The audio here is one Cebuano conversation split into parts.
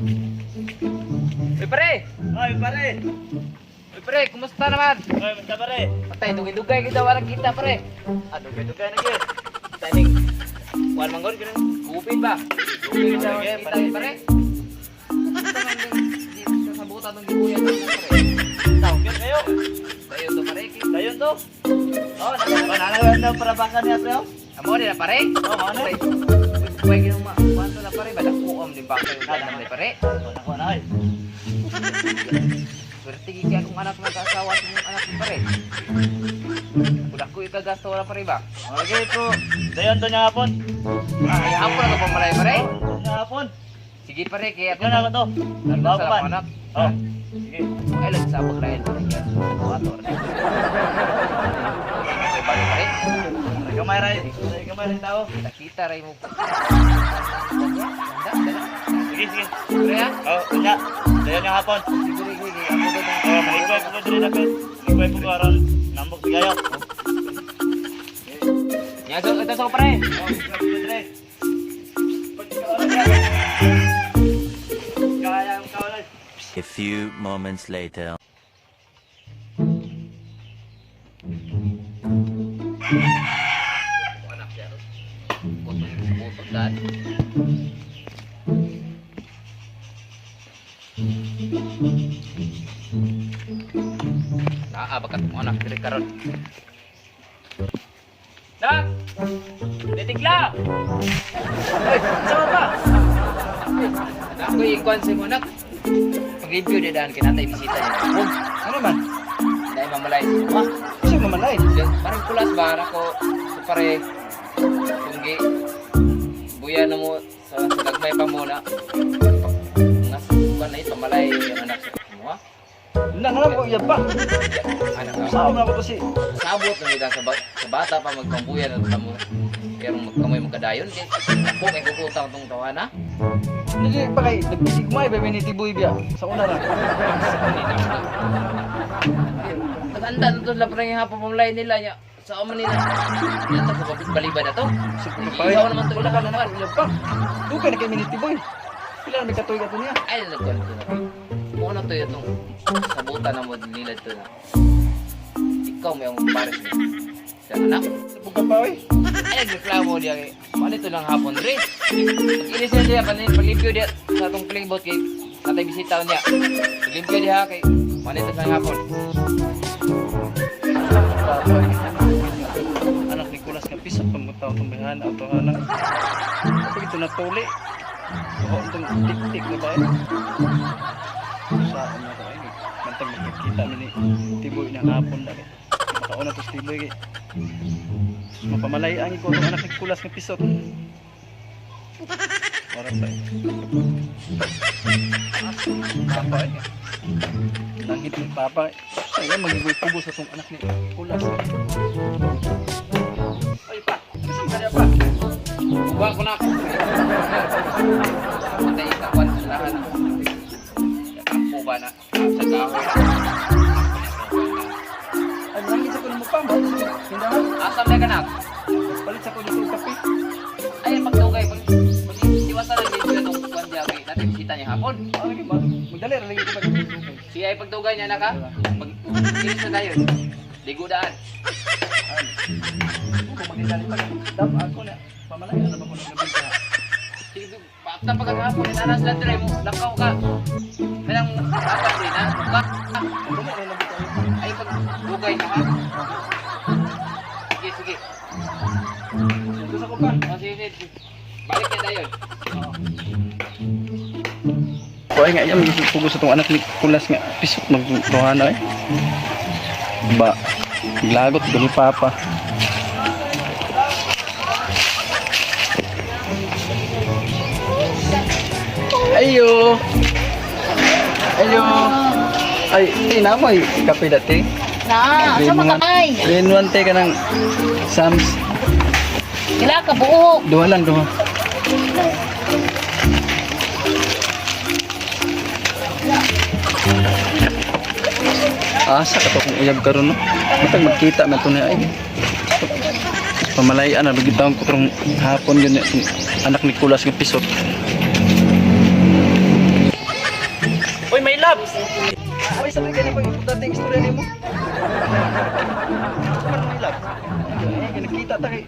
Uy, pare! Ay, pare. Uy, pare, kumusta naman? Ay, basta pare. Patay, dugay-dugay kita, walang kita, pare. Ah, dugay-dugay na gyud. Taning, kuwan manggol, ganun. Kupit ba? Dugay kita, Sige, walang kita, pare. pare. Kumusta man din sa sabutan ng gibuyan ng pare? Tawag kayo. Dayon to, pare. Dayon to. Oh, nananagan na para baka niya pre. Oh. Amo nila, pare. Oh, mao na. Pare, pwede ginong ma... Kuwan to na, pare. Badakuom din ba kayo na, pare? Ako na ay. Swerte gigi akong anak nag-asawa sa inyong anak, pare. Kudak ko ikagasto wala, pare ba? Okay ko. Dayon to niya hapon. Ay, hapon na to pamalay, pare. Niya hapon. Sige, pare, kaya Ikaw na ako to. Nagdasal Bago pa. ako, anak. Oh. Sige. Ay, lang sa abog lain, pare. Kaya, ato, ato. Okay, bago, pare. Gamay ra. Gamay ra tao. Kita-kita rin mo. Ganda, ganda. Sige, sige. Pare, ha? Oh, nya. Dayon niya hapon. Sige, sige, sige. Ako doon. Oh, maligway po ko diri dapat. Maligway po ko aron nambok bigayo. Yan, so, ito sa pare. Oh, maligway po ko diri. Kaya ang kawalan. A few moments later. Anak siya. Kutong sa butot daan. Naa bakat mo anak diri karon. Nak! Titikla! Ay, sama pa. Anak ko ikuan sa mo anak. Pag-review di daan kay natay bisita niya. Oh, ano man? Dahil mamalay siya. Ma, Siya mamalay. parang kulas ba ako so pare kung gi buya na mo sa gagmay pa mo na nga sa kuan na pamalay yung anak sa mo ha? Na nga ko iya pa. Anak ka. Sao na ako to si Sabot na nila sa bata pa magpambuya na tamo pero magkamoy magkadayon di ako kay kukutang tong tawana. Hindi pa kay nagbisig mo ay baby ni Tiboy biya sa una ra. Naganda na to sila parang hapon pamalay nila niya sa amo nila. Yan to balibad na to. Pare, Isaw naman to wala ka na na iya pa. Dugay na kay ni Tiboy. Pila na may katuig ato niya. Ay, nagkuhan to na. Muna to itong sabutan na mo nila to na. Ikaw may ang pares niya. Sa anak. Sa buka pa oy. Ay, nagreklamo diya kay. Paano ito lang hapon rin? Pag-ilis na siya, panin, paglimpyo diya sa atong klingboat kay natay bisita niya. Paglimpyo diya kay, paano ito lang hapon? Papa, ay. Anak ni Kulas nga pisot pamutaw tong bayhana ato hanang. Pag ito natuli. Oo, itong tik-tik na ba eh? Sa ano ko ay mantag magkita mi ni Tiboy na hapon dali. Makauna to si Tiboy kay. Sus, mapamalay ang iko itong anak ni Kulas nga pisot. Oras ba eh? Papa eh. Langit ni Papa eh. Saya magigoy kubo sa tong anak ni Kulas. Ay pa, kasam ka niya pa. Buwang ko na. Patay ikawan sa lahat. Ako ba na? Sa kahoy na. Ay, langit sa kuno mo pa. Tindahan. Asam na kanak. Palit sa kuno itong kape. Ay, pagdugay, pag pag iwasan lang dito itong kuwan diya kay natin bisita niya hapon. Ah, lagi ba? Magdali ra lagi ko pag. Siya ay pagdugay niya na ka. Pag ilis na tayo. Ligo daan. Kung magdali pa dam ako na. Pamalay na ba ko nang gabi ka? Sige, paapta pagkakahapon, inanas lang dire mo, lakaw ka. Kanang apat din ha, buka. Dali ra lagi kayo. Ay pagdugay niya ha. Sige, sige. Dito sa ko pa. O, sige, sige. Balik na tayo. Kuay nga iya magsusugo sa tong anak ni Kulas nga pisot magduhana eh. Ba, glagot gani papa. Ayo. Ayo. Ay, ti na mo ay kape dati. Na, sa mga kay. Rin te ka ng Sam's. Kila ka buok. Duha lang duha. Asa ka to kung uyab karon no. Matag magkita na to na ay. Pamalayan na lagi taon ko karong hapon yun eh, anak ni Kulas nga pisot. loves. Oy, sabi ka na pag importante ang istorya nimo. Ano my love? Ay, nakita ta kay.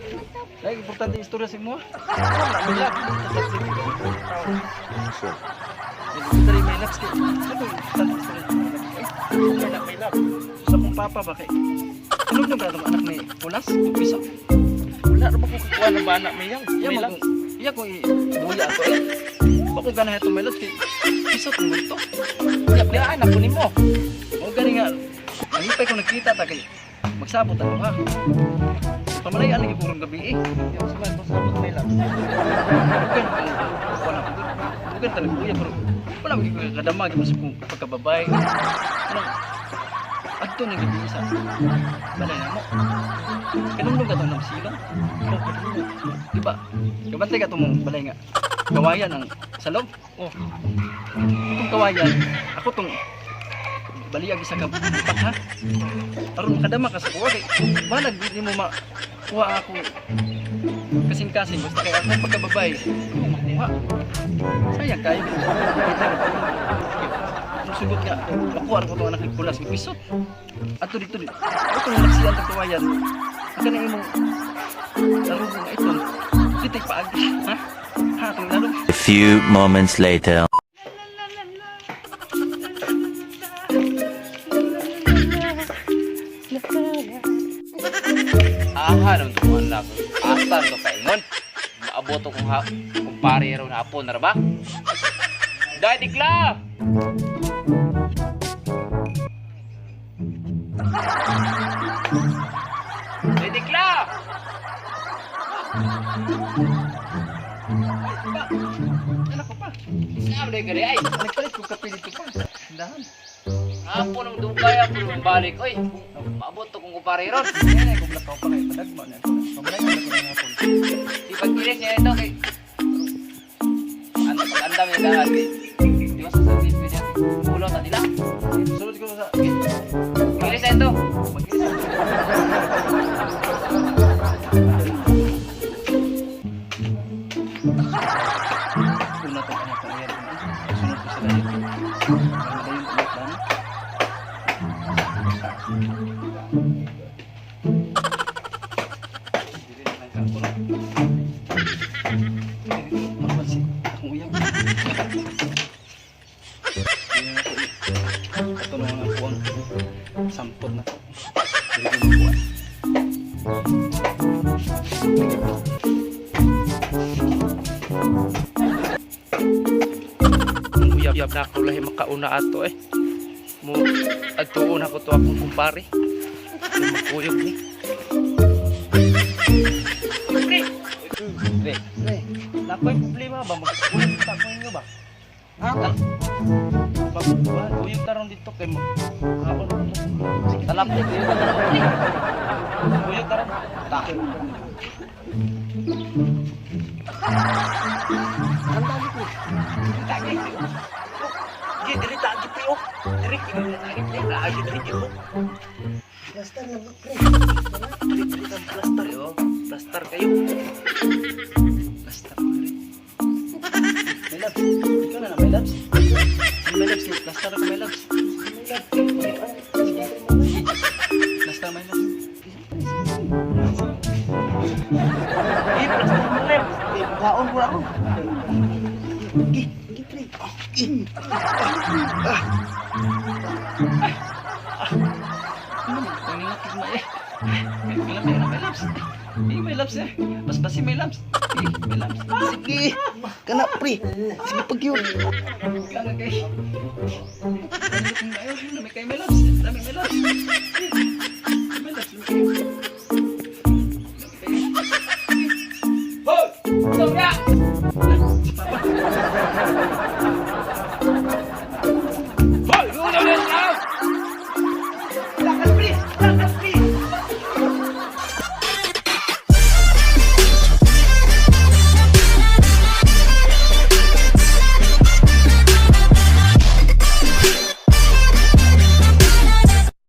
Ay, importante ang istorya sa imo. Ano my love? Ay, my loves kay. Ano importante ang istorya? Ay, my love, my love. Sa akong papa ba kay. Ano nang anak ni Kulas? Piso. Wala ra ba ko kukuha ng bana may yang. Iya May mo lang. kung iya kung ibuya ako eh. Bako ganahan itong my loves kay piso tong multo. Iya, playaan ako nimo. O gani nga, nangipay ko nagkita ta kay magsabot ako ha. Pamalayan lagi purong gabi eh. Di ako sabay, pasabot may lang. Bukan wala ko. Bukan talaga kuya pero wala mo kadama gyud sa kong pagkababay. Ano? Adto nang gabi sa balay na mo. Kanumdum ka tong namsilong. Di ba? Kabantay ka tong balay nga. Kawayan ang sa loob. Oh. Itong kawayan, ako tong baliag isa ka butak ha. Aron makadama ka sa kuha kay balag di mo makuha ako kasing-kasing basta kay ako pagkababay di mo makuha. Sayang kayo. Ang sugot nga, makuha ko itong anak ni Kulas, may pisot. Ato dito dito. Ato nang naksiyan itong kawayan. Ang kanang imong laro nga iton. Dito paagi. Ha? Ha, itong laro. A few moments later. Aha, naman itong anak. Asa to paingon. Maabot kong ha kumpare raw na hapon na ra ba? Dai dikla. Dai dikla. Pa, anak ko pa. Isam dai gari ay. Nagpalit ko kape dito pa. Tindahan. Hapon ang dugay hapon ang balik oy. Maabot to kong kumpare ron. Kaya na, kublak ko pa kayo. Padagma na. Pamalay ko na ko ng hapon. Di pagkilis niya ito kay ano pag-andam niya lahat kay di ba sasabihin ko niya ulo ta nila. Sunod ko sa... Kilis na ito. Mag-isa. Una tong anak ko ayan. Sunod ko sa layo. Ang dayon ko plano. Dili na lang ka ako, no? Mapansin akong uyab. Dili na ako, Ito na ako ang sampot na ko. Dili ko makuha. Ang uyab na ako lahi makauna ato eh. Mo adtuon ako to akong kumpare. Kay Magkuyog ni. Pre. Pre, Pre, nakoy problema ba magkuyog ta ko inyo ba? Ha? Magkuyog ta ron dito kay magkaon ko. Sige, Talap ni kuyo ka talap ni. Kuyog ta ron. Ta. Gi diri ta gi pre oh. Diri gi diri ta gi pre oh. Plaster na pre. Diri diri ta plaster yo. Plaster kayo. Basta ko rin. My loves, ikaw na lang, my loves. My loves, plaster ako, my loves. Sige. Plaster, my loves. Gi plaster mo pre. Kaon ko ako. Gi, gi pre. Gi. Ano mo, paningat ko eh. My loves, my loves. Eh, my loves eh. Paspasi, my loves. Eh, my loves. Sige. Kana pre. Sige pag yun. Kaya kay. Ano kung ayaw, lami kay my loves. Lami, my loves. Eh, my loves, lami kayo. Lami kayo. Hoy! Stop ya! Si Papa. Hoy! Yung ulo na Lakas pre. Lakas.